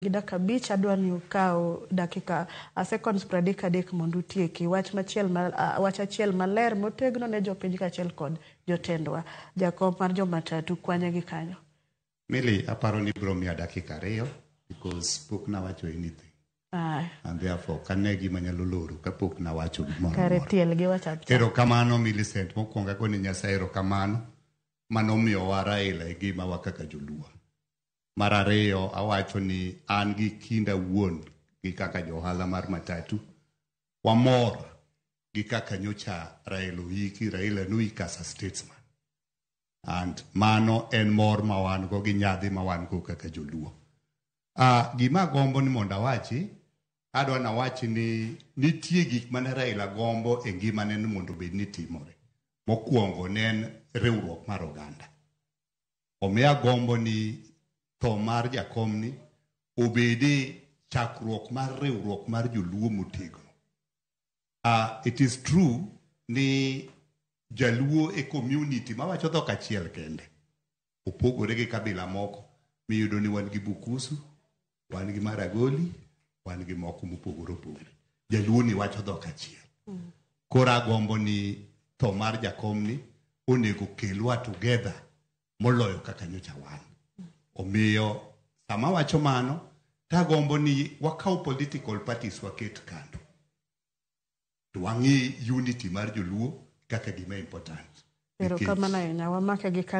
Gi dakika 5 adwa ni ukaw dakika seconds 33 mondo utieki wach machiel ma, wach achiel maler motegno ne jopiny kaachiel kod jotendwa. Jakom mar jomatatu kwanye gi kanyo. Milly, aparo ni biro miya dakika 2 because pok nawacho anything. And therefore kane gima nyalo loro kapok nawacho gimoro Kare amora. tiel gi wach achiel. Erokamano Millicent, mokwongo agone Nyasaye erokamano manomiyowa Raila e ngimawa kaka joluo. Mar ariyo awacho ni an gi kinda wuon gi kaka johala mar matatu wamor gi kaka nyocha Raila oiki, Raila noik as a statesman. And mano en mor ma wan go gi nyadhi ma wan go kaka joluo. Gima agombo ni mondo awachi, adwa nawachi ni nitie gik mane Raila gombo e ngimane ni mondo obed ni timore. Mokwongo ne en riwruok mar oganda. Omiyo agombo ni tho mar jakomni obede chakruok mar riwruok mar joluo motegno. It is true ni jaluo e community mawacho dhok achiel kende. Opogore gi kabila moko miyudo ni wan gi Bukusu, wan gi Maragoli, wan gi moko mopogore opogore. Jaluo ni wacho dhok achiel. Koro agombo ni tho mar jakomni onego kelwa together moloyo kaka nyocha wan. Omiyo sama wacho mano, tagombo ni wakaw political parties waket kando. To wang'i unity mar joluo kaka gima important. Erokamano ahinya wamake gi kanyo.